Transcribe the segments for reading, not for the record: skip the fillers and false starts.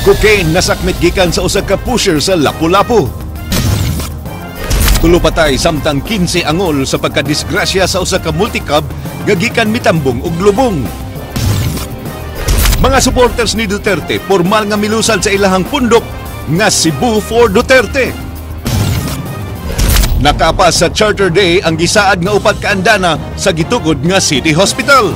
Cocaine nasakmit gikan sa usa ka pusher sa Lapu-Lapu. Tulo patay samtang 15 angol sa pagkadisgrasya sa usa ka multicab nga gikan mitambong og lubong. Mga supporters ni Duterte formal nga milusad sa ilahang pundok nga Cebu for Duterte. Nakapas sa Charter Day ang gisaad nga 4 ka andana sa gitukod nga City Hospital.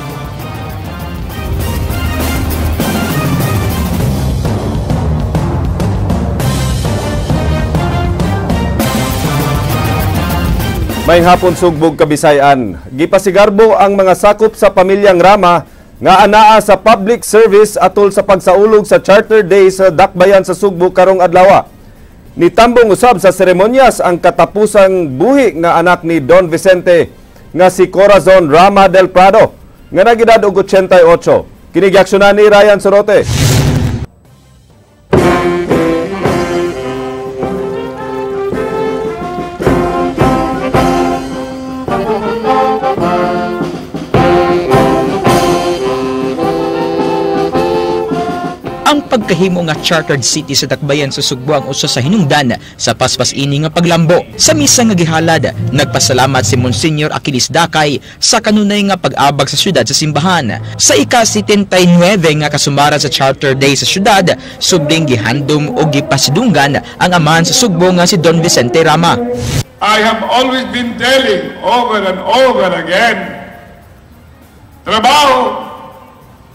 May hapon sugbog Kabisayan. Gipasigarbo ang mga sakop sa pamilyang Rama nga anaa sa public service atol sa pagsaulog sa Charter Day sa Dakbayan sa Sugbo karong adlaw. Nitambong usab sa seremonyas ang katapusang buhi nga anak ni Don Vicente nga si Corazon Rama del Prado nga nagedad og 88. Kini giaksyonan ni Ryan Sorote. Ang pagkahimo nga chartered city sa Dakbayan sa Sugbo ang usa sa hinungdan sa paspas ini nga paglambo. Sa misa nga gihalad, nagpasalamat si Monsignor Achilles Dakay sa kanunay nga pag-abag sa syudad sa simbahan. Sa ika-79 nga kasumaran sa Charter Day sa syudad, subling gihandom o gipasidunggan ang amahan sa Sugbo nga si Don Vicente Rama. I have always been telling over and over again, trabaho,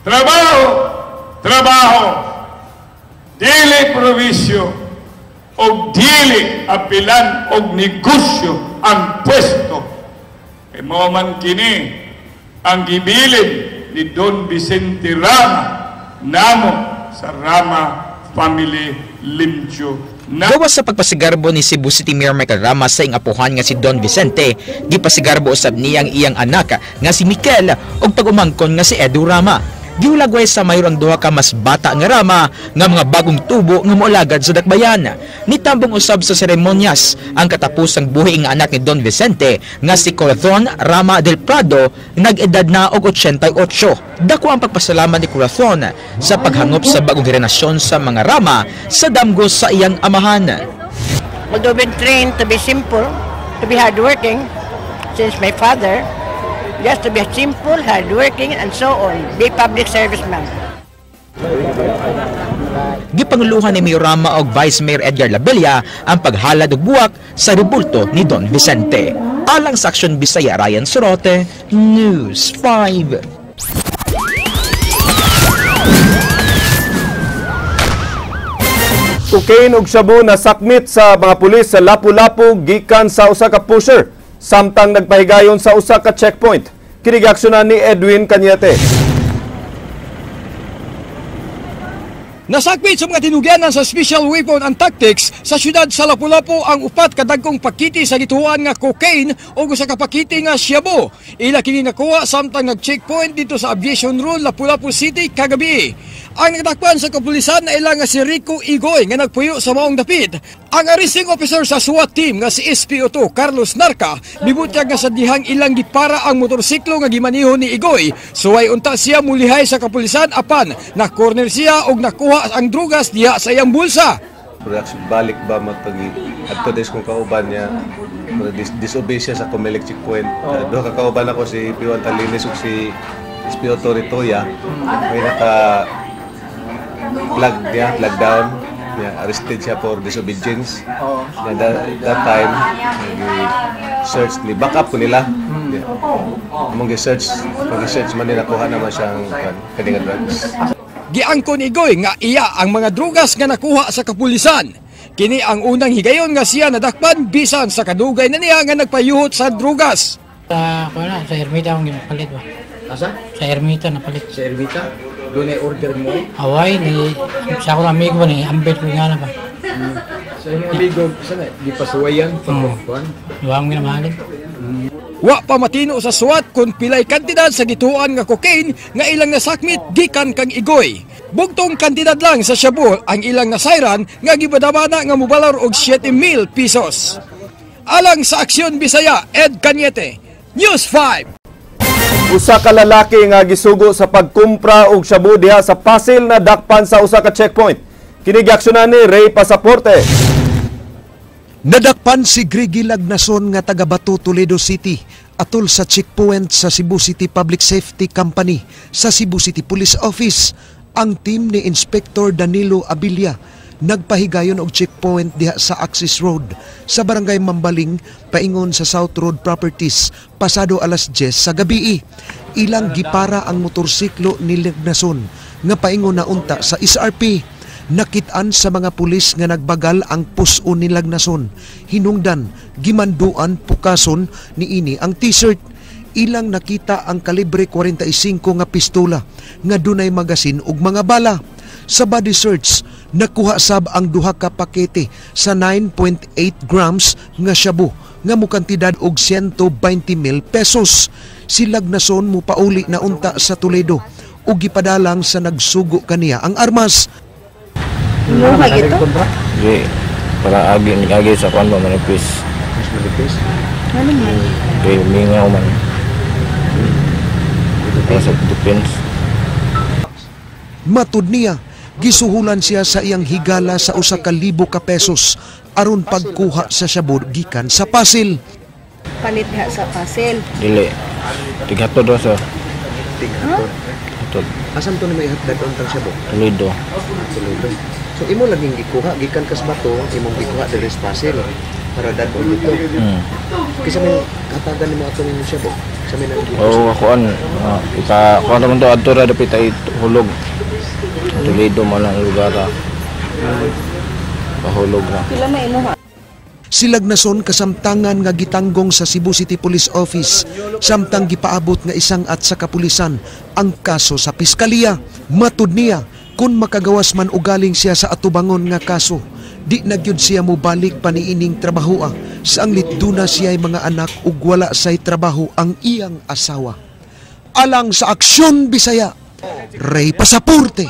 trabaho, trabaho, dili provisyo o dili apilan og negosyo ang pwesto. E mao man kini ang gibilin ni Don Vicente Rama namo sa Rama Family Limcho. Gawas sa pagpasigarbo ni Cebu City Mayor Michael Rama sa ingapuhan nga si Don Vicente, gipasigarbo usab niyang iyang anak nga si Mikel ug pag-umangkon nga si Edu Rama. Gihulagway sa mayor ang duha ka mas bata nga Rama nga mga bagong tubo nga moalagad sa Dakbayan. Nitambong usab sa seremonyas ang katapusang buhi nga anak ni Don Vicente nga si Corazon Rama del Prado, nag-edad na og 88. Dako ang pagpasalamat ni Corazon sa paghangop sa bagong henerasyon sa mga Rama sa damgo sa iyang amahan. Although been trained to be simple, to be hardworking, since my father, just to be simple, hardworking, and so on. Be public serviceman. Gipanguluhan ni Mayor Rama og Vice Mayor Edgar Labella ang paghalad og buwak sa rebulto ni Don Vicente. Alang sa Aksyon Bisaya, Ryan Sorote, News 5. Cocaine ug shabu na sakmit sa mga pulis sa Lapu-Lapu gikan sa usa ka pusher samtang nagpahigayon sa usa ka checkpoint. Kini giaksyonan ni Edwin Cañete. Nasakmit sa mga tinugyanan sa Special Weapon and Tactics sa siyudad sa Lapu-Lapu ang 4 ka dagkong pakiti sa gituan nga cocaine o usa ka pakiti nga shabu. Ila kini nakuha samtang nag-checkpoint dito sa Aviation Road, Lapu-Lapu City kagabi. Ang nagdakpan sa kapulisan na ila nga si Rico Igoy nga nagpuyo sa maong dapit. Ang arresting officer sa SWAT team nga si SPO2 Carlos Narca mibutyag nga sa dihang ilang gipara ang motorsiklo nga gimaniho ni Igoy. Suway unta siya mulihay sa kapulisan apan na corner siya og nakuha ang drugas diha sa iyang bulsa. Production balik ba matagi adto des kung kauban niya disobey siya sa Comelec checkpoint. Duha ka kauban ako si P1 Talinis ug si SPO2 Ritoya. May naka flag niya, flag down. Yeah, arrested siya for disobedience. Yeah, that time search ni back up ko nila. Yeah. Among gi-search, pag-search man nila nakuha naman siyang kaninga drugs. Giangkon Igoy nga iya ang mga drugas nga nakuha sa kapulisan. Kini ang unang higayon nga siya nadakpan bisan sa kadugay na niya nga nagpayuhot sa drugas. Sa Ermita akong ginapalit ba? Asa? Sa Ermita napalit. Sa Ermita? Doon ay order mo? Away, ni, sa akong amigo ni, ambit ko nga na ba? Sa imong amigo, saan na? Di pasuwayan? Pagkuhan? Duha akong ginamahalin. Wa pa matino sa SWAT kung pilay kantidad sa gituan nga cocaine nga ilang nasakmit gikan kang Igoy. Bugtong kantidad lang sa shabu ang ilang nasayran nga gibadabana nga mobalor og 7,000 pesos. Alang sa Aksyon Bisaya, Ed Cañete, News 5. Usa ka lalaki nga gisugo sa pagkumpra og shabu diha sa Pasil na dakpan sa usa ka checkpoint. Kini giaksyonan ni Ray Pasaporte. Nadakpan si Gregi Lagnason nga taga Bato, Toledo City atol sa checkpoint sa Cebu City Public Safety Company sa Cebu City Police Office. Ang team ni Inspector Danilo Abilia nagpahigayon og checkpoint diha sa Access Road sa Barangay Mambaling paingon sa South Road Properties pasado alas 10 sa gabi. Ilang gipara ang motorsiklo ni Lagnason nga paingon na unta sa SRP. Nakitaan sa mga pulis nga nagbagal ang puso ni Lagnason. Hinungdan, gimanduan pukason niini ang t-shirt. Ilang nakita ang kalibre 45 nga pistola nga dunay magasin ug mga bala. Sa body search, nakuha sab ang duha ka pakete sa 9.8 grams nga shabu nga mukantidad og 120,000 pesos. Si Lagnason mupauli na unta sa Toledo ug gipadalang sa nagsugo kaniya ang armas. Di, para agi agi sa kuan ba manipis. Mas manipis? Ano man? Kay mingaw man. Para sa defense. Matud niya, gisuhulan siya sa iyang higala sa 1,000 ka pesos aron pagkuha sa shabu gikan sa Pasil. Palit ha sa Pasil. Dili. Tighatod do sir. Tighatod? Hatod. Asam to na may hatdag ang shabu? Toledo. Toledo. So imo laging gikuha gikan kas Bato, imong gikuha diri sa Pasil para dadon dito. Kisa may hatagan nimo atong imong shabu? Sa may nang Oo, kuan. Ipa kuan naman to adto ra dapit ay hulog. Toledo man ang lugar. Pahulog ra. Pila na imo ha? Si Lagnason kasamtangan nga gitanggong sa Cebu City Police Office samtang gipaabot nga isang at sa kapulisan ang kaso sa piskalya. Matud niya kung makagawas man ugaling siya sa atubangon nga kaso, di na gyud siya mobalik pa niining trabahoa sa anglit duna siya'y mga anak ug wala say trabaho ang iyang asawa. Alang sa Aksyon Bisaya, Ray Pasaporte,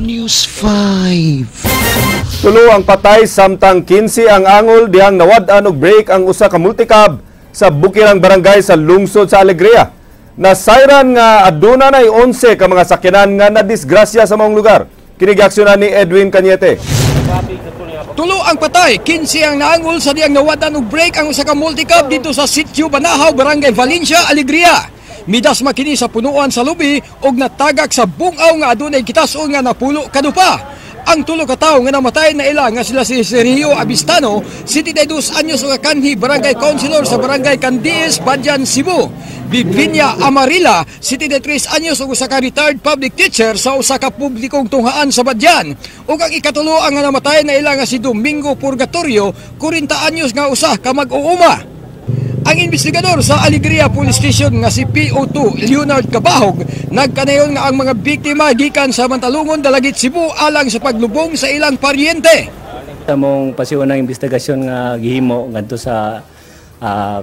News 5. Tulo ang patay samtang 15 ang angol dihang nawad-an og break ang usa ka multicab sa Bukirang Barangay sa lungsod sa Alegria. Nasayran nga aduna nay 11 ka mga sakyanan nga nadisgrasya sa maong lugar. Kini giaksyonan ni Edwin Cañete. Tulo ang patay, 15 ang naangol sa diyang nawad-an og break ang usa ka multicab dito sa Sitio Banahaw, Barangay Valencia, Alegria. Midasma kini sa punuan sa lubi og natagak sa bungaw nga adunay kitas-on nga napulo kadupa. Ang tulo ka tawo nga namatay na ila nga sila si Sergio Abistano, 72 anyos ug kanhi barangay councilor sa Barangay Candies, Badian, Cebu. Bibinya Amarilla, 73 anyos ug usa ka retired public teacher sa usa ka publikong tunghaan sa Badian. Ug ang ikatulo ang nga namatay na ila nga si Domingo Purgatorio, 40 anyos nga usa ka mag-uuma. Ang investigador sa Alegria Police Station nga si PO2 Leonard Cabahog nagkanayon nga ang mga biktima gikan sa Mantalungon, Dalagit, Cebu alang sa paglubong sa ilang paryente. Among pasiunang investigasyon nga gihimo ngadto sa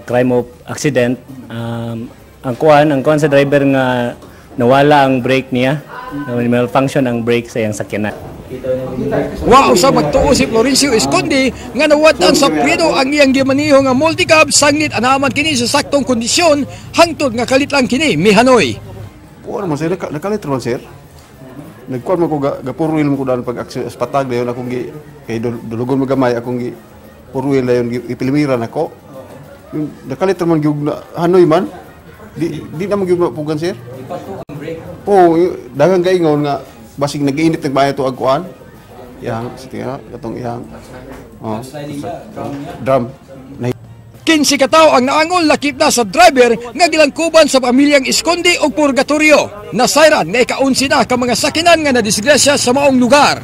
crime of accident, ang kuan sa driver nga nawala ang brake niya, malfunction ang brake sa iyang sakyanan. Wa usab magtuo si Florencio Esconde nga nawad-an sa preno ang iyang gimaniho nga multicab sanglit anaman kini sa saktong kondisyon hangtod nga kalit lang kini mihanoy. Kuan man sir, nakalit man sir. Nagkuan man ko gapurwil mo ko daan pag patag dayon akong gi kay dulugon magamay akong gi purwil dayon ipilmiran ako. Nakalit man gyud hanoy man. Di na man gyud pugan sir. Oh, daghang gaingon nga basig nag-init nagbayad to ag kuan. Yang siya katong iyang drum. 15 ka tawo ang naangol lakip na sa driver nga gilangkuban sa pamilyang Esconde ug Purgatorio. Nasayran nga ika-11 na ka mga sakinan nga nadisgrasya sa maong lugar.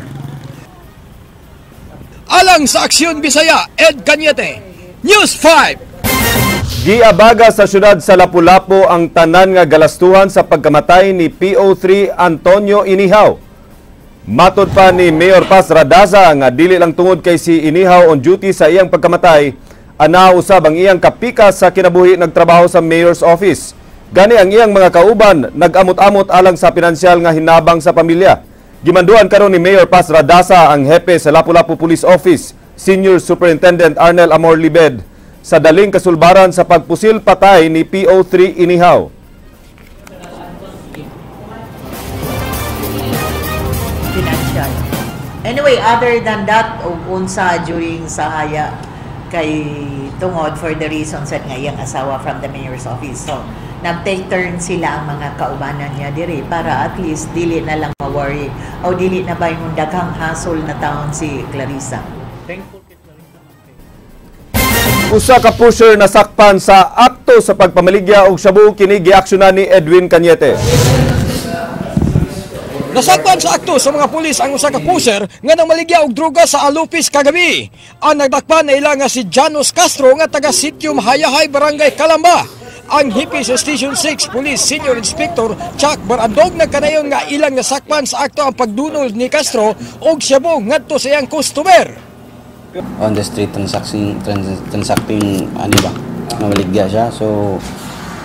Alang sa Aksyon Bisaya, Ed Cañete, News 5. Giabaga sa syudad sa Lapu-Lapu ang tanan nga galastuhan sa pagkamatay ni PO3 Antonio Inihaw. Matod pa ni Mayor Paz Radaza nga dili lang tungod kay si Inihaw on duty sa iyang pagkamatay, ana usab ang iyang kapika sa kinabuhi nagtrabaho sa Mayor's Office. Gani ang iyang mga kauban nag-amot-amot alang sa pinansyal nga hinabang sa pamilya. Gimanduan karon ni Mayor Paz Radaza ang hepe sa Lapu-Lapu Police Office, Senior Superintendent Arnel Amor Libed, sa daling kasulbaran sa pagpusil patay ni PO3 Inihaw. Financial. Anyway, other than that, og unsa during sa haya kay tungod for the reason said nga iyang asawa from the mayor's office. So, nag-take turn sila ang mga kaubanan niya diri para at least dili na lang ma-worry o dili na ba yung daghang hassle na taon si Clarissa. Usa ka pusher nasakpan sa akto sa pagpamaligya og shabu, kini giaksyonan ni Edwin Cañete. Nasakpan sa akto sa mga pulis ang usa ka pusher nga namaligya og droga sa Alupis kagabi. Ang nagdakpan na ila nga si Janos Castro nga taga Sitio Mahayahay, Barangay Kalamba. Ang hepe sa Station 6 Police Senior Inspector Chuck Barandog nagkanayon nga ilang nasakpan sa akto ang pagdunol ni Castro og shabu ngadto sa iyang customer. On the street transacting ano ba, mamaligya siya. So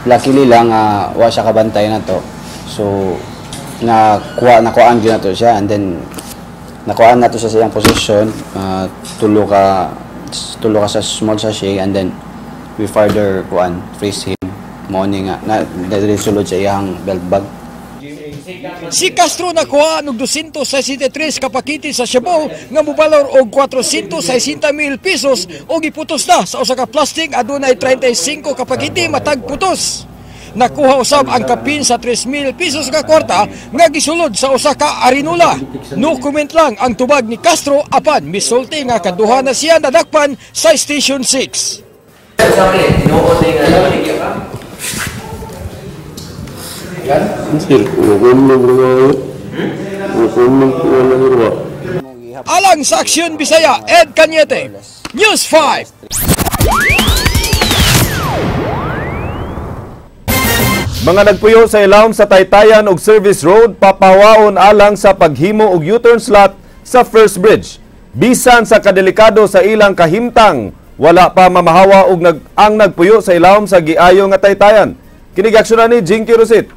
luckily lang wa siya kabantay na to. So nakuhaan gyud nato siya, and then nakuhaan nato siya sa iyang posisyon, tulo ka sa small sachet, and then we further kuan, freeze him mo ni nga na diri sulod sa iyang belt bag. Si Castro nakuha og 263 ka pakete sa shabu nga mobalor og 460 mil pesos og iputos na sa usa ka plastic, adunay 35 ka pakete matag putos. Nakuha usab ang kapin sa 3,000 pesos nga kwarta nga gisulod sa usa ka arinula. No comment lang ang tubag ni Castro, apan misulti nga kaduha na siya nadakpan sa Station 6. Alang sa Aksyon Bisaya, Ed Cañete, News 5. Mga nagpuyo sa ilawom sa Taytayan og Service Road papawaon alang sa paghimo og U-turn slot sa First Bridge. Bisan sa kadelikado sa ilang kahimtang, wala pa mamahawa og ang nagpuyo sa ilawom sa giayo nga Taytayan. Kini giaksyonan ni Jinky Rosit.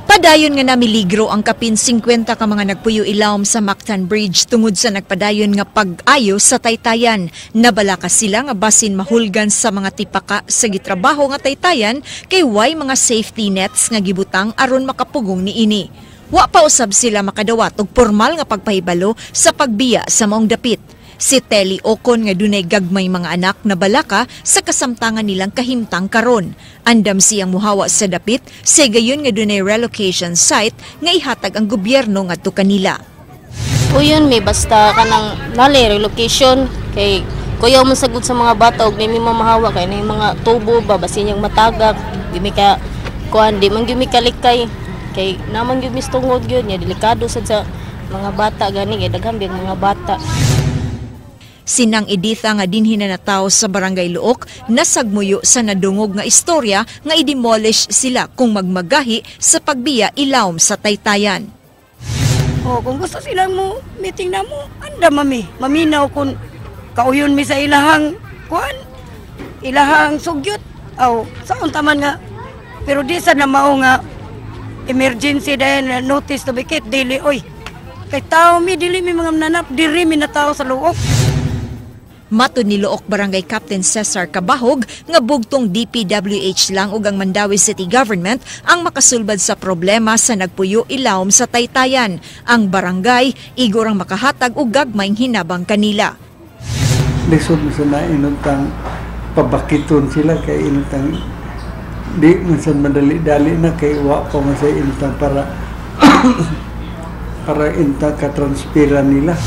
Padayon nga namiligro ang kapin 50 ka mga nagpuyo ilawom sa Mactan Bridge tungod sa nagpadayon nga pag-ayo sa Taytayan. Nabalaka sila nga basin mahulgan sa mga tipaka sa gitrabaho nga Taytayan kay way mga safety nets nga gibutang aron makapugong niini. Wa pa usab sila makadawat og formal nga pagpahibalo sa pagbiya sa maong dapit. Si Telly Ocon nga dunay gagmay mga anak na balaka sa kasamtangan nilang kahimtang karon. Andam siyang muhawa sa dapit sa gayon nga dunay relocation site nga ihatag ang gobyerno ngadto kanila. O yun may basta kanang nali relocation kay kuyaw man sagud sa mga bata og may mamahawa kay na mga tubo ba basin yang matagak di mi ka kuan di man gyud mi kalikay kay naman gyud mistungod gyud nya delikado sad sa mga bata gani kay daghan biyang mga bata. Sinang Editha nga dinhi na natawo sa Barangay Luok nasagmuyo sa nadungog nga istorya nga i-demolish sila kung magmagahi sa pagbiya ilawom sa Taytayan. Oh, kung gusto silang mo meeting na mo, anda mami, maminaw kung kauyon mi sa ilahang kuan, ilahang sugyot, aw saon taman nga. Pero di sa na mao nga emergency dahil notice to vacate dili oy. Kay tao mi dili mi mga nanap, diri mi na tao sa Luok. Matod ni Looc Barangay Captain Cesar Cabahog nga bugtong DPWH lang ug ang Mandaue City Government ang makasulbad sa problema sa nagpuyo ilawom sa Taytayan. Ang barangay igor ang makahatag og gagmayng hinabang kanila. Lisod mo sa nainuntang pabakiton sila kay inuntang di minsan madali-dali na kay wa pa man sa inuntang para para intang katransfera nila.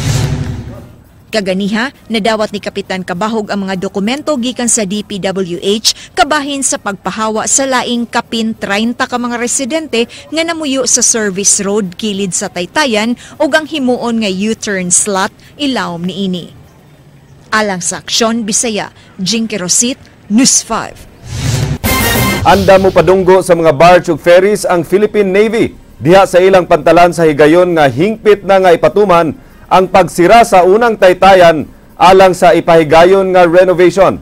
Kaganiha, nadawat ni Kapitan Cabahog ang mga dokumento gikan sa DPWH kabahin sa pagpahawa sa laing kapin 30 ka mga residente nga namuyo sa service road kilid sa Taytayan ug ang himuon nga U-turn slot ilawom niini. Alang sa Aksyon Bisaya, Jinky Rosit, News 5. Anda mo padunggo sa mga barge ug ferries ang Philippine Navy diha sa ilang pantalan sa higayon nga hingpit na nga ipatuman ang pagsira sa unang Taytayan alang sa ipahigayon nga renovation.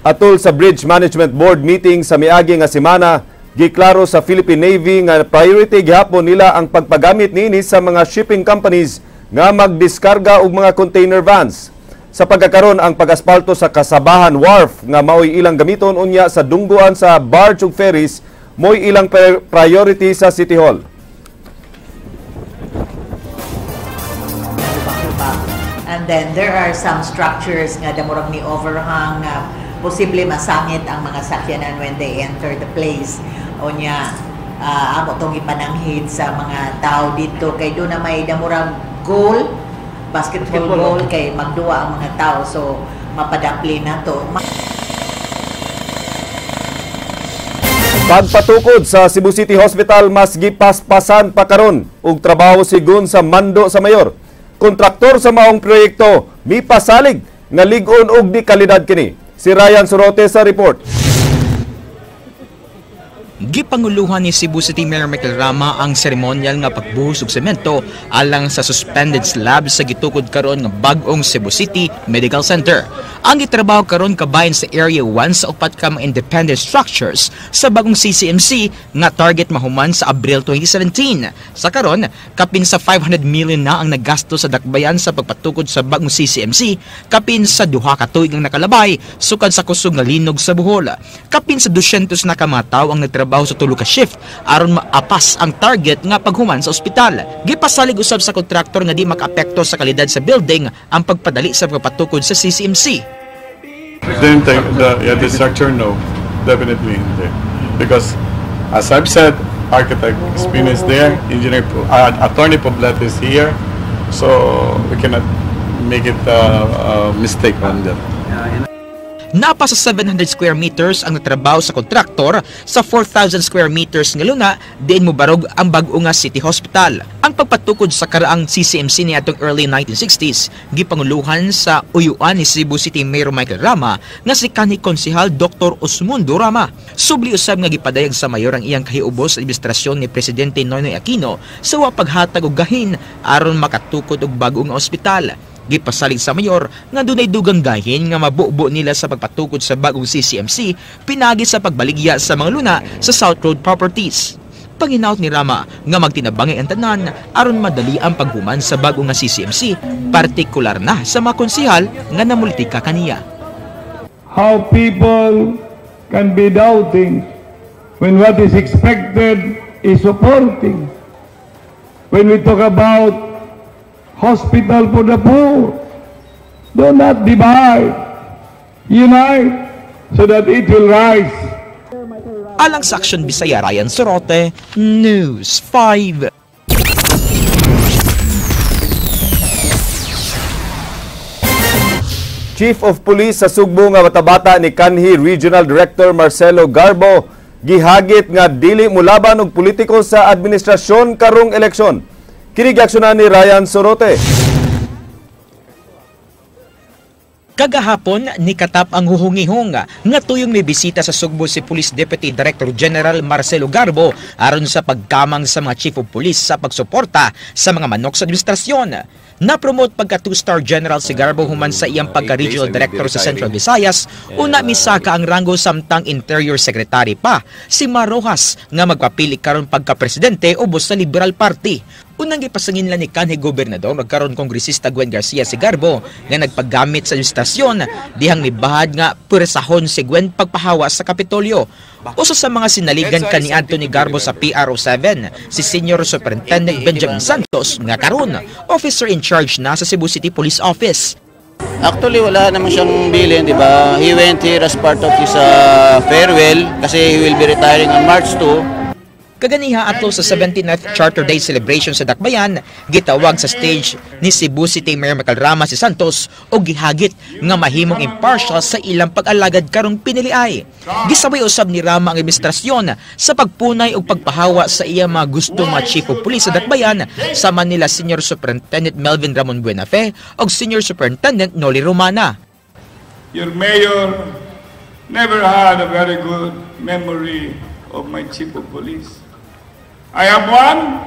Atol sa Bridge Management Board meeting sa miagi nga semana, giklaro sa Philippine Navy nga priority gihapon nila ang pagpagamit niini sa mga shipping companies nga magdiskarga og mga container vans. Sa pagkakaron ang pag-aspalto sa Kasabahan Wharf nga maoy ilang gamiton unya sa dungguan sa barge ug ferries mo'y ilang priority sa City Hall. And then there are some structures nga damurag ni overhang nga posible masangit ang mga sakyanan when they enter the place. O nya amo tong ipananghid sa mga tao dito kay do na may damurag goal, basketball goal, kay magduwa ang mga tao, so mapadapli na to. Pagpatukod sa Cebu City Hospital mas gipaspasan pa karon og trabaho sigon sa mando sa mayor. Kontraktor sa maong proyekto mipasalig nga lig-on og di kalidad kini. Si Ryan Sorote sa report. Gipanguluhan ni Cebu City Mayor Michael Rama ang seremonyal nga pagbuhos og semento alang sa suspended slab sa gitukod karon nga bag-ong Cebu City Medical Center. Ang gitrabaho karon kabahin sa Area 1 sa upat ka mga independent structures sa bagong CCMC nga target mahuman sa Abril 2017. Sa karon, kapin sa 500 million na ang naggasto sa dakbayan sa pagpatukod sa bagong CCMC, kapin sa 2 ka tuig ang nakalabay sukad sa kusog nga linog sa Bohol. Kapin sa 200 na ka mga tawo ang nagtrabaho sa tulo ka shift aron maapas ang target nga paghuman sa ospital. Gipasalig usab sa kontraktor nga di makaapekto sa kalidad sa building ang pagpadali sa pagpatukod sa CCMC. The structure, no, definitely hindi. Because as I've said, architect Espino is there, engineer, attorney Poblete is here, so we cannot make it a mistake on that. Napa sa 700 square meters ang natrabaho sa kontraktor sa 4,000 square meters nga luna diin mobarog ang bag-o nga City Hospital. Ang pagpatukod sa karaang CCMC niadtong early 1960s gipanguluhan sa uyuan ni Cebu City Mayor Michael Rama nga si kanhi konsehal Dr. Osmundo Rama. Subli usab nga gipadayag sa mayor ang iyang kahiubos sa administrasyon ni Presidente Noynoy Aquino sa wa paghatag og gahin aron makatukod og bag-o nga ospital. Gipasalig sa mayor nga dunay dugang gahin nga mabubo nila sa pagpatukod sa bagong CCMC pinagi sa pagbaligya sa mga luna sa South Road Properties. Panginaot ni Rama nga magtinabangay ang tanan aron madali ang paghuman sa bagong nga CCMC, partikular na sa mga konsehal nga namultika kaniya. How people can be doubting when what is expected is supporting. When we talk about hospital for the poor, do not divide, unite, so that it will rise. Alang sa Action Bisaya, Ryan Sorote, News 5. Chief of Police sa Sugbo nga batabata ni Kanhi Regional Director Marcelo Garbo gihagit nga dili mulaban og politiko sa administrasyon karong eleksyon. Kini giaksyonan ni Ryan Sorote. Kagahapon, nikatap ang huhungihong nga tuyong may bisita sa Sugbo si Police Deputy Director General Marcelo Garbo aron sa pagkamang sa mga Chief of Police sa pagsuporta sa mga manok sa administrasyon. Na-promote pagka 2-star general si Garbo human sa iyang pagka-regional director sa Central Visayas, una misaka ang ranggo samtang Interior Secretary pa si Mar Rojas nga magpapili karon pagka-presidente ubos sa Liberal Party. Unang gipasanginlan ni kanhi gobernador nagkaron kongresista Gwen Garcia si Garbo nga nagpaggamit sa administrasyon dihang mibahad nga puresahon si Gwen pagpahawa sa Kapitolyo. Usa sa mga sinaligan kaniadto ni Garbo sa PRO7 si Senior Superintendent Benjamin Santos nga karon officer in charge na sa Cebu City Police Office. Actually wala naman siyang bilin, di ba? He went here as part of his farewell kasi he will be retiring on March 2. Kaganiha atol sa 79th Charter Day celebration sa Dakbayan, gitawag sa stage ni Cebu City Mayor Michael Rama si Santos og gihagit nga mahimong impartial sa ilang pag-alagad karong piniliay. Gisabay usab ni Rama ang administrasyon sa pagpunay og pagpahawa sa iya mga gusto mga Chief of Police sa Dakbayan sa Manila Senior Superintendent Melvin Ramon Buenafe og Senior Superintendent Noli Romana. Your mayor never had a very good memory of my Chief of Police. I have one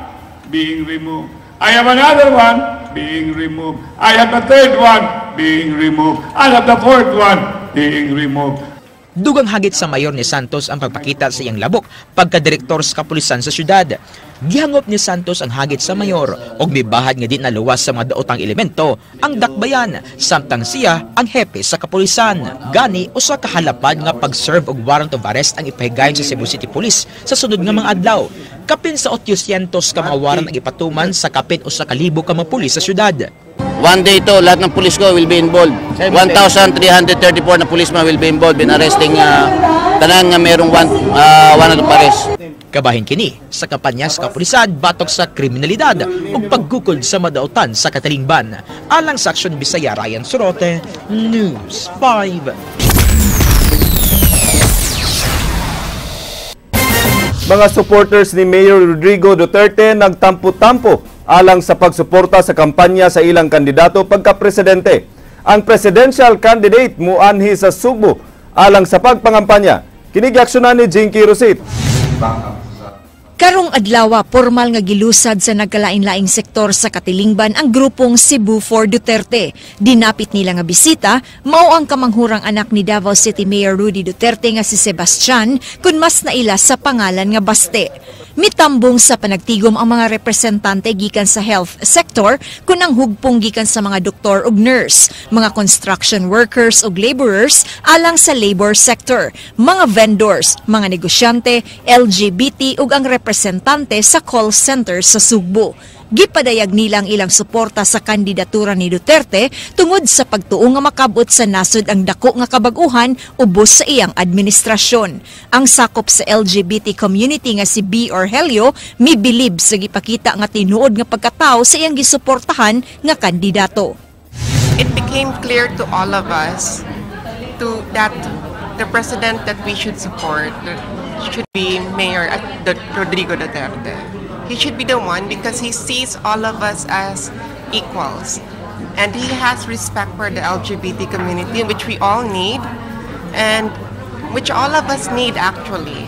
being removed. I have another one being removed. I have the third one being removed. I have the fourth one being removed. Dugang hagit sa mayor ni Santos ang pagpakita sa iyang labok pagkadirektor sa kapulisan sa syudad. Gihangop ni Santos ang hagit sa mayor og mibahad nga di naluwas sa mga daotang elemento ang dakbayan samtang siya ang hepe sa kapulisan. Gani usa ka halapad nga pag-serve og warrant of arrest ang ipahigayon sa Cebu City Police sa sunod nga mga adlaw. Kapin sa 800 ka mga warrant ang ipatuman sa kapin 1,000 ka mga pulis sa syudad. 1 One day ito, lahat ng pulis ko will be involved. 1,334 na policeman will be involved in arresting tanan nga merong one of arrest. Kabahin kini sa kampanya sa kapulisan batok sa kriminalidad ug paggukod sa madautan sa katalingban. Alang sa Aksyon Bisaya, Ryan Sorote, News 5. Mga supporters ni Mayor Rodrigo Duterte nagtampo-tampo alang sa pagsuporta sa kampanya sa ilang kandidato pagka-presidente. Ang presidential candidate muanhi sa Sugbo alang sa pagpangampanya. Kini giaksyonan ni Jinky Rosit. Karong adlawa, formal nga gilusad sa nagkalain-laing sektor sa katilingban ang grupong Cebu for Duterte. Dinapit nila nga bisita, mao ang kamanghurang anak ni Davao City Mayor Rudy Duterte nga si Sebastian, kun mas naila sa pangalan nga Baste. Mitambong sa panagtigom ang mga representante gikan sa health sector kun ang hugpong gikan sa mga doktor ug nurse, mga construction workers ug laborers alang sa labor sector, mga vendors, mga negosyante, LGBT ug ang representante sa call center sa Sugbo. Gipadayag nila ang ilang suporta sa kandidatura ni Duterte tungod sa pagtuo nga makabot sa nasod ang dako nga kabag-uhan ubos sa iyang administrasyon. Ang sakop sa LGBT community nga si B. Orhelio mibilib sa gipakita nga tinuod nga pagkatao sa iyang gisuportahan nga kandidato. It became clear to all of us to that the president that we should support should be Mayor Rodrigo Duterte. He should be the one because he sees all of us as equals. And he has respect for the LGBT community, which we all need, and which all of us need actually.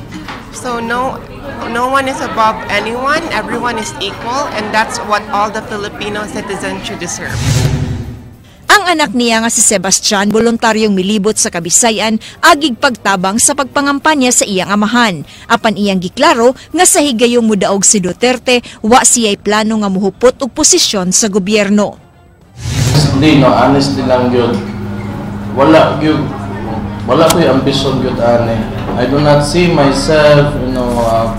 So no one is above anyone, everyone is equal, and that's what all the Filipino citizens should deserve. Ang anak niya nga si Sebastian voluntaryong milibot sa Kabisayan agig pagtabang sa pagpangampanya sa iyang amahan. Apan iyang giklaro nga sa higayong mudaog si Duterte, wa siya'y plano nga muhupot og posisyon sa gobyerno. Hindi, no, honestly lang yun. Wala yun. Wala ko'y ambisyon yun, ane. I do not see myself,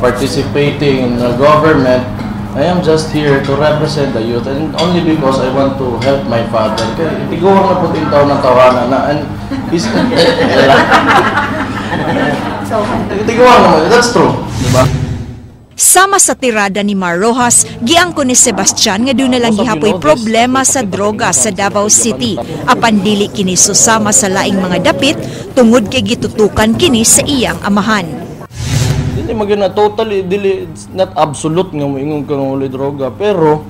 participating in the government. I am just here to represent the youth and only because I want to help my father. Kaya tiguang na po yung taon ng tawanan na and he's tiguang naman, that's true, diba? Sama sa tirada ni Mar Rojas, giangko ni Sebastian nga doon na lang gihapoy problema sa droga sa Davao City. Apan dili kini susama sa laing mga dapit tungod kay gitutukan kini sa iyang amahan. Dili magina totally dili, it's not absolute nga moingon ka nga walay droga, pero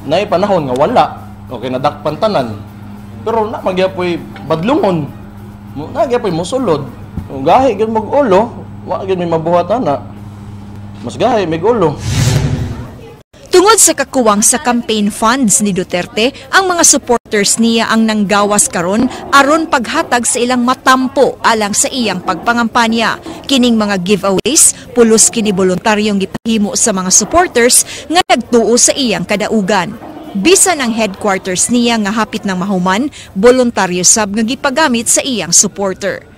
naay panahon nga wala. Okay, nadakpan tanan. Pero na magyapoy badlungon. Na gyapoy mosulod. Gahi gyud mag ulo, wa gyud may mabuhat ana. Mas gahi mig ulo. Tungod sa kakuwang sa campaign funds ni Duterte, ang mga supporters niya ang nanggawas karon aron paghatag sa ilang matampo alang sa iyang pagpangampanya. Kining mga giveaways, pulos kini voluntaryong gipahimo sa mga supporters nga nagtuo sa iyang kadaugan. Bisan ang headquarters niya nga hapit ng mahuman, voluntaryo sab nga gipagamit sa iyang supporter.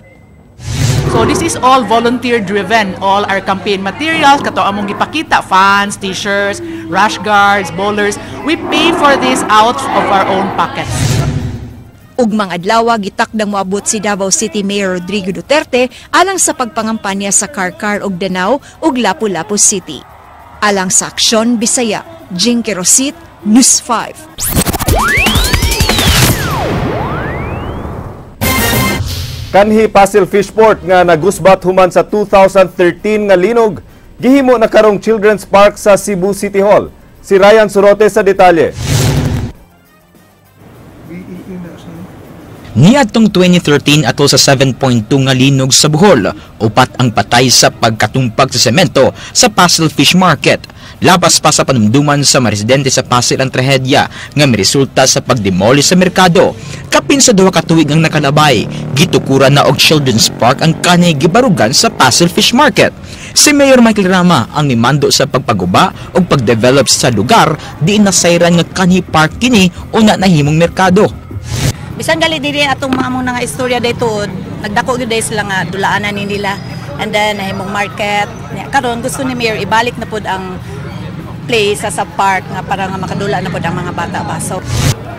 So this is all volunteer driven. All our campaign materials, kato among gipakita, fans, t-shirts, rash guards, bowlers, we pay for this out of our own pockets. Ugmang adlaw gitakdang moabot si Davao City Mayor Rodrigo Duterte alang sa pagpangampanya sa Carcar ug Danao ug Lapu-Lapu City. Alang sa Aksyon Bisaya, Jinky Rosit, News 5. Kanhi Pasil Fishport nga nagusbat human sa 2013 nga linog, gihimo na karong Children's Park sa Cebu City Hall. Si Ryan Surote sa detalye. Niadtong 2013 atol sa 7.2 nga linog sa Bohol, upat ang patay sa pagkatumpag sa semento sa Pasil Fish Market. Labas pa sa panumduman sa mga residente sa Pasil ang trahedya nga miresulta sa pagdemoli sa merkado. Kapin sa 2 ka tuig ang nakalabay, gitukuran na og Children's Park ang kanhi gibarugan sa Pasil Fish Market. Si Mayor Michael Rama ang mimando sa pagpaguba ug pagdevelop sa lugar diin nasayran nga kanhi park kini una nahimong merkado. Bisan gali diri atong mga mong nga istorya daytoon, nagdako gyud sila nga dulaanan ni nila and then nahimong market. Karon gusto ni Mayor ibalik na pud ang play sa park nga para nga makadula na pud ang mga bata ba. So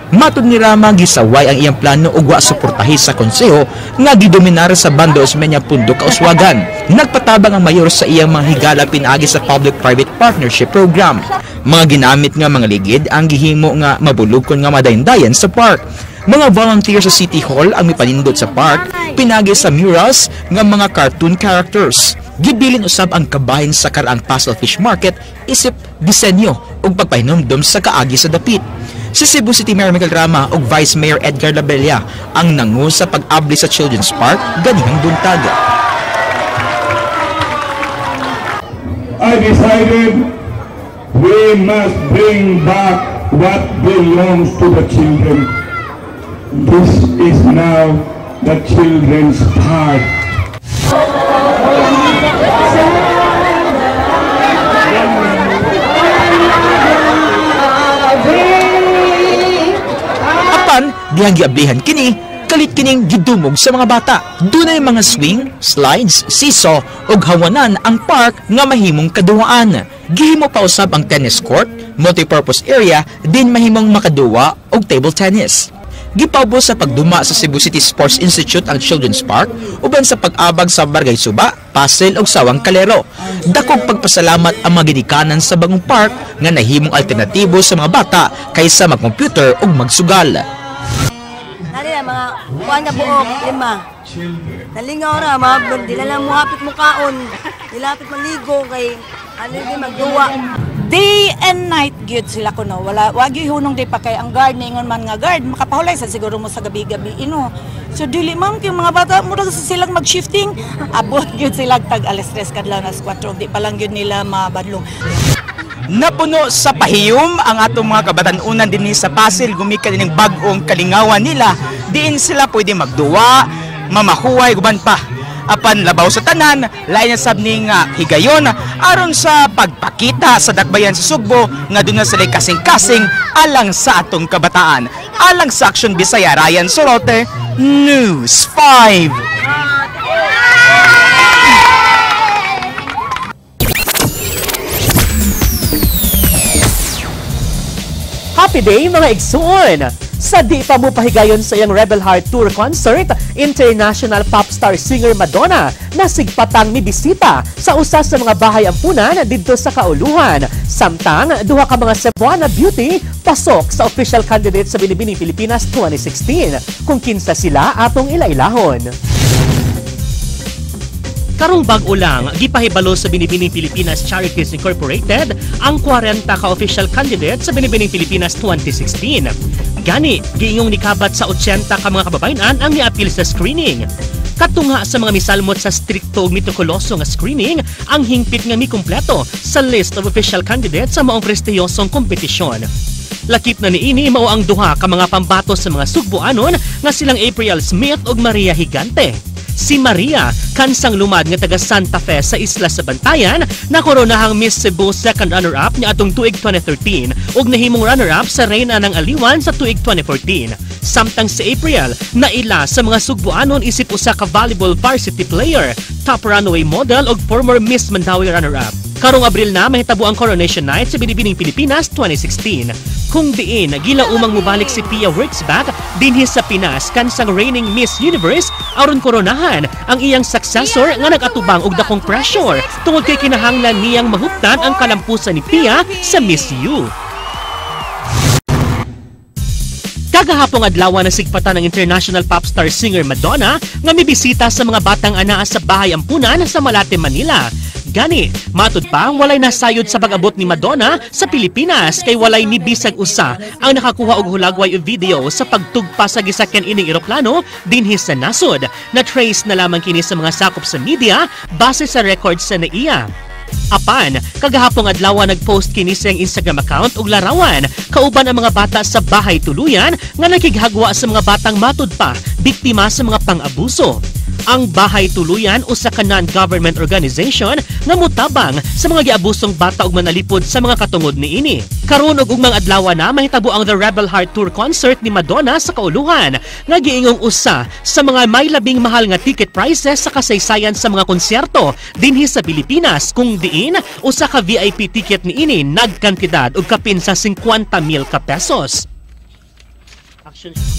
Matud ni Rama, gisaway ang iyang plano ug wa suportahi sa konseho nga gidominar sa Bando Osmeña Pundo Kauswagan. Nagpatabang ang mayor sa iyang mga higala pinaagi sa Public-Private Partnership Program. Mga ginamit nga mga ligid ang gihimo nga mabulugkon nga madayandayan sa park. Mga volunteer sa City Hall ang mipanindot sa park pinagi sa murals nga mga cartoon characters. Gibilin usab ang kabahin sa karaang Pasal Fish Market isip disenyo ug pagpahinumdom sa kaagi sa dapit. Si Cebu City Mayor Michael Rama ug Vice Mayor Edgar Labella ang nangu sa pag-abli sa Children's Park ganihang buntag. I decided we must bring back what belongs to the children. This is now the children's park. Apan, dihang giablihan kini, kalit kining gidumog sa mga bata. Dunay mga swing, slides, seesaw ug hawanan ang park nga mahimong kaduwaan. Gihimo pa usab ang tennis court, multipurpose area, din mahimong makaduwa og table tennis. Gipaubos sa pagduma sa Cebu City Sports Institute ang Children's Park uban sa pag-abag sa Barangay Suba, Pasil ug Sawang Calero. Dakog pagpasalamat ang mga ginikanan sa bagong park nga nahimong alternatibo sa mga bata kaysa mag-computer ug magsugal. Dali na mga kuan na buok, 5. Nalingaw ra, mga di na lang muhapit mo kaon, nilapit maligo kay ano di magduwa. Day and night gyud sila kuno. Wala wag gyud hunong day pa kay ang guard ningon man nga guard makapahulay sa siguro mo sa gabi-gabi ino. So dili ma'am kay mga bata murag sa silang mag-shifting, abot gyud sila tag alas 3 kadlaw nas 4 di pa lang gyud nila mabadlong. Napuno sa pahiyom ang atong mga kabatan-unan dinhi sa Pasil gumikan ining bag-ong kalingawan nila. Diin sila pwede magduwa, mamahuway guban pa. Apan labaw sa tanan, lain na sab ning higayon aron sa pagpakita sa dakbayan sa Sugbo nga duna sila kasing-kasing alang sa atong kabataan. Alang sa Action Bisaya, Ryan Sorote, News 5. Happy day mga igsoon! Sa di pa mo pahigayon sa iyang Rebel Heart Tour concert, international pop star singer Madonna nasigpatang mibisita sa usa sa mga bahay ampunan didto sa Kauluhan. Samtang duha ka mga Cebuana beauty pasok sa official candidate sa Binibining Pilipinas 2016. Kung kinsa sila atong ilailahon. Karong bag-o lang, gipahibalo sa Binibining Pilipinas Charities Incorporated ang 40 ka-official candidate sa Binibining Pilipinas 2016. Gani, giingong nikabat sa 80 ka mga kababayan ang niapil sa screening. Katunga sa mga misalmot sa strikto ug metikuloso nga screening ang hingpit nga mikumpleto sa list of official candidates sa maong prestiyosong kompetisyon. Lakip na niini mao ang duha ka mga pambato sa mga Sugboanon nga silang April Smith ug Maria Higante. Si Maria, kansang lumad nga taga Santa Fe sa Isla sa Bantayan, nakoronahang Miss Cebu second runner-up niya atong tuig 2013 ug nahimong runner-up sa Reyna ng Aliwan sa tuig 2014. Samtang si April, naila sa mga Sugboanon isip usa ka volleyball varsity player, top runway model ug former Miss Mandawi runner-up. Karong Abril na mahitabo ang Coronation Night sa Binibining Pilipinas 2016. Kung diin, gilaumang mubalik si Pia Wurtzbach dinhi sa Pinas kansang reigning Miss Universe aron koronahan ang iyang successor nga nag-atubang og dakong pressure tungod kay kinahanglan niyang mahuptan ang kalampusan ni Pia sa Miss U. Kagahapong adlaw na sigpatan ng international pop star singer Madonna nga mibisita sa mga batang anaa sa bahay ampunan sa Malate, Manila. Gani, matud pa walay nasayod sa pag-abot ni Madonna sa Pilipinas kay walay ni bisag usa ang nakakuha og hulagway o video sa pagtugpa sa gisakyan ining eroplano dinhi sa nasod. Na-trace na lamang kini sa mga sakop sa media base sa records sa NAIA. Apan, kagahapong adlaw nagpost kini sa iyang Instagram account og larawan kauban ang mga bata sa bahay tuluyan nga nakighagwa sa mga batang matud pa biktima sa mga pang-abuso. Ang Bahay Tuluyan usa ka non-government organization nga mutabang sa mga giabusong bata ug manalipod sa mga katungod niini. Karon ug ugmang adlaw na mahitabo ang The Rebel Heart Tour concert ni Madonna sa Kauluhan nga giingong usa sa mga may labing mahal nga ticket prices sa kasaysayan sa mga konsyerto dinhi sa Pilipinas, kung diin usa ka VIP ticket niini nagkantidad og kapin sa 50,000 ka pesos.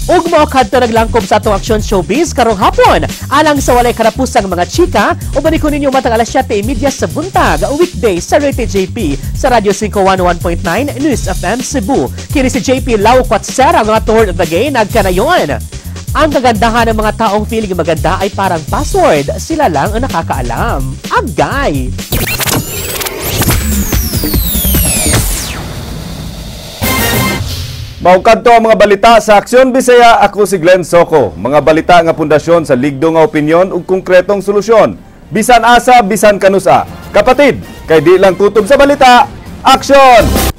Ug mao kadto naglangkob sa atong Aksyon Showbiz karong hapon. Alang sa walay karapusang mga chika, uban ko ninyo matag alas 7:30 sa buntag, weekday sa Rated JP sa Radyo 5 101.9 News FM Cebu. Kini si JP Lau Kwatsera, mga tour of the gay, nagkanayon. Ang kagandahan ng mga taong feeling maganda ay parang password. Sila lang ang nakakaalam. Agay! Maukadto ang mga balita sa Aksyon Bisaya. Ako si Glenn Soco. Mga balita nga pundasyon sa ligdo nga opinyon ug konkretong solusyon. Bisan asa, bisan kanusa. Kapatid, kay di lang kutob sa balita. Aksyon!